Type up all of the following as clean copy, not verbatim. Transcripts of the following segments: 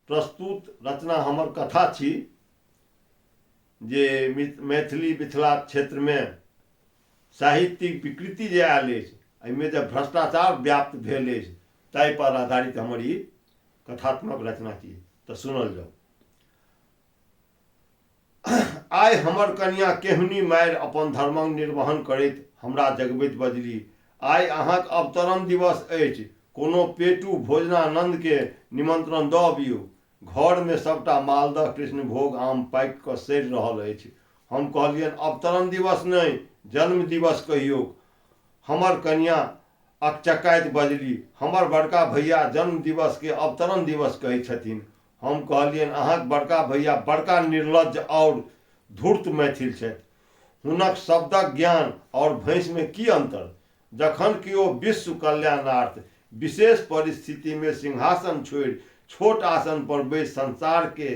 प्रस्तुत रचना हमर कथा छी जे मैथिली मिथिला क्षेत्रमे साहित्यिक विकृति जे आयल अछि, एहिमे जे भ्रष्टाचार व्याप्त भेल अछि, ताहिपर आधारित हमर ई कथात्मक रचना छी। तऽ सुनल जाउ। आइ हमर कनियाँ केहुनी मारि अपन धर्मक निर्वहन करैत हमरा जगबैत बजली, आइ अहाँक अवतरण दिवस अछि, कोनो पेटू भोजनानन्दकेँ निमंत्रण दऽ अबियौ। घरमे सभटा मालदह कृष्णभोग आम पाकि कऽ सड़ि रहल अछि। हम कहलियनि, अवतरण दिवस नहि, जन्म दिवस कहियौक। हमर कनियाँ अकचकाइत बजली, हमर बड़का भैया जन्म दिवसकेँ अवतरण दिवस कहै छथिन। हम कहलियनि, अहाँक बड़का भैया बड़का निर्लज्ज आओर धूर्त मैथिल छथि। हुनक शब्दक ज्ञान आओर भैंसमे की अन्तर? जखन कि ओ विश्व कल्याणार्थ विशेष परिस्थितिमे सिंहासन छोड़ि छोट आसन पर बैसि संसारकेँ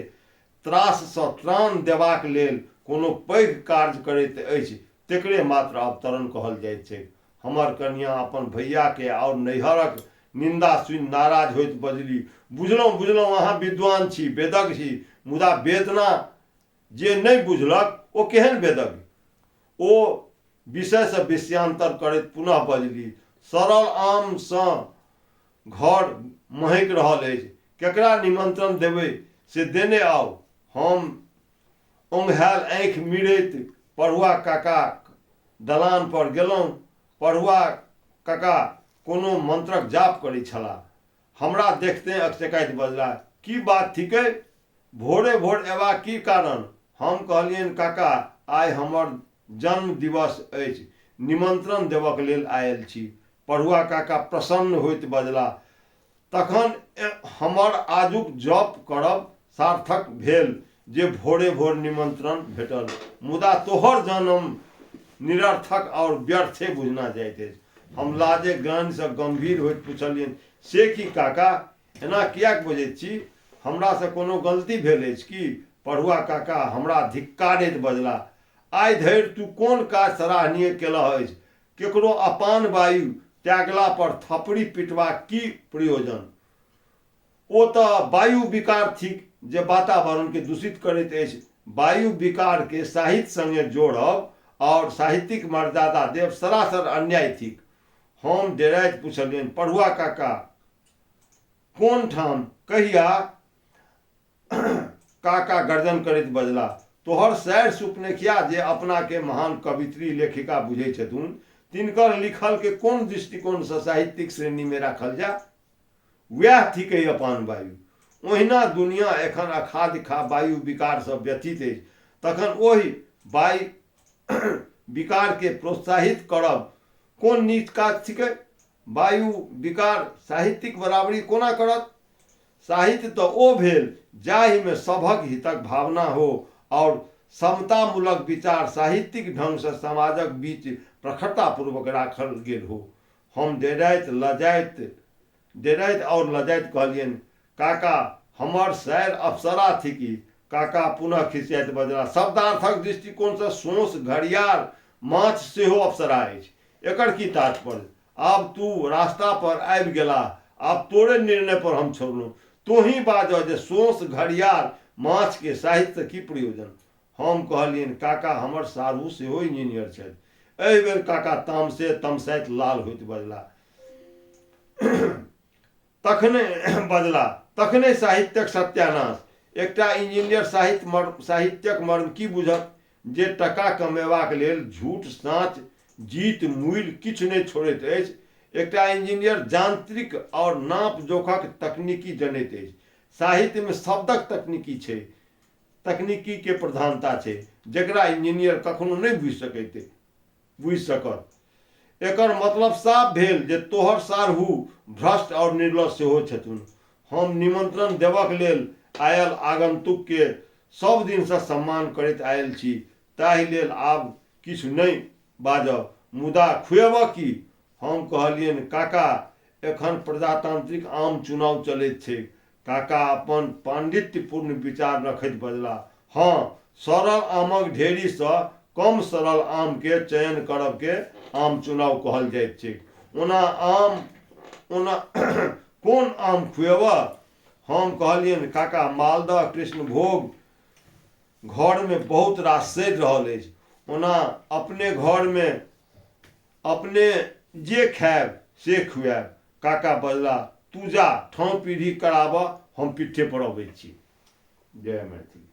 त्राससँ त्राण देबाक लेल कोनो पैघ कार्य करैत अछि तेकरे मात्र अवतरण कहल जाइत छैक। हमर कनियाँ अपन भैयाकेँ आओर नैहरक निन्दा सुनि नाराज होइत बजली, बुझलहुँ, बुझलहुँ, अहाँ विद्वान छी, वेदज्ञ छी, मुदा वेदना जे नहि बुझलक ओ केहन वेदज्ञ? ओ विषयसँ विषयान्तर करैत पुनः बजली, सड़ल आमसँ घर महकि रहल अछि, केकरा निमंत्रण देबै से देने आउ। हम ओंघायल आँखि मिड़ैत पढ़ुआ काकाक दलान पर गेलहुँ। पढ़ुआ काका कोनो मंत्रक जाप करैत छलाह। हमरा देखिते अकचकाइत बजलाह, की बात थिकै? भोरे-भोर अयबाक की कारण? हम कहलियनि, काका, आइ हमर जन्म दिवस अछि। निमंत्रण देबक लेल आयल छी। पढ़ुआ काका प्रसन्न होइत बजलाह, तखन हमर आजुक जप करब सार्थक भेल जे भोरे-भोर निमंत्रण भेटल। मुदा तोहर जन्म निरर्थक आओर व्यर्थे बुझना जाइत अछि। हम लाजे ग्लानिसँ गम्भीर होइत पुछलियनि, से की काका? एना किएक बजैत छी? हमरासँ कोनो गलती भेल अछि की? पढ़ुआ काका हमरा धिक्कारैत बजलाह, आइ धरि तूँ कोन काज सराहनीय केलह अछि? केकरो अपान वायु त्यागला पर थपड़ी पिटबाक की प्रयोजन? ओ तँ वायु विकार थिक जे वातावरणकेँ दूषित करैत अछि। वायु विकारकेँ साहित्य संगे जोड़ब आओर साहित्यिक मर्यादा देब सरासर अन्याय थिक। हम डेराइत पुछलियनि, पढ़ुआ काका, कोन ठाम? कहिया? काका गर्जन करैत बजलाह, तोहर सैर सुपनेखिया जे अपनाकेँ महान कवित्री लेखिका बुझै छथुन, तिनकर लिखलकेँ कोन दृष्टिकोणसँ साहित्यिक श्रेणीमे राखल जाय? वैह थिकै अपान वायु। ओहिना दुनिया एखन अखाद्य खा वायु विकारसँ व्यथित अछि। तखन ओहि वायु विकारकेँ प्रोत्साहित करब कोन नीच काज थिकै? वायु विकार साहित्यिक बराबरी कोना करत? साहित्य तँ ओ भेल जाहिमे सभक हितक भावना हो आओर समतामूलक विचार साहित्यिक ढंगसँ समाजक बीच प्रखरतापूर्वक राखल गेल हो। हम डेराइत लजाइत डेराइत आओर लजाइत कहलियनि, काका, हमर सैर अप्सरा थिकी। काका पुनः खिसियाइत बजलाह, शब्दार्थक दृष्टिकोणसँ सोंस घड़ियार माछ सेहो अप्सरा अछि। एकर की तात्पर्य? आब तूँ रास्ता पर आबि गेलाह, आब तोरे निर्णय पर हम छोड़लहुँ। तोंही बाजह जे सोंस घड़ियार माछ के साहित्य सँ की प्रयोजन? हम कहलियनि, काका, हमर साढ़ू सेहो इंजीनियर छथि। एहि बेर काका तामसे तमसाइत लाल होइत बजलाह। तखने बजलाह, तखने साहित्यक सत्यानाश। एकटा इंजीनियर साहित्य मर्म साहित्यक मर्म की बुझत? जे टका कमेबाक लेल झूठ साँच जीत मूइल किछु नहि छोड़ैत अछि। एकटा इंजीनियर यांत्रिक आओर नाप जोखक तकनीकी जनैत अछि। साहित्यमे शब्दक तकनीकी छै। तकनीकीके प्रधानता छै जकरा इंजीनियर कखनो नहि बुझि सकैत बुझि सकत। एकर मतलब साफ भेल जे तोहर सारहू भ्रष्ट आओर निर्लज सेहो छथुन। हम निमंत्रण देबक लेल आयल आगन्तुककेँ सभ दिनसँ सम्मान करैत आयल छी, ताहि लेल आब किछु नहि बाजब। मुदा खुएबह की? हम कहलियनि, काका, एखन प्रजातांत्रिक आम चुनाव चलैत छैक। काका अपन पाण्डित्यपूर्ण विचार रखैत बजलाह, हँ, सड़ल आमक ढेरीसँ कम सड़ल आमकेँ चयन करबकेँ आम चुनाव कहल जाइत छैक। ओना आम ओना कोन आम खुएबह? हम कहलियनि, काका, मालदह कृष्णभोग घरमे बहुत रास सड़ि रहल अछि। ओना अपने घरमे अपने जे खायब से खुआयब। काका बजला, तू जा, ठाँव पीढ़ी कराबह, हम पिट्ठे पर अबै छी। जय मैथिली।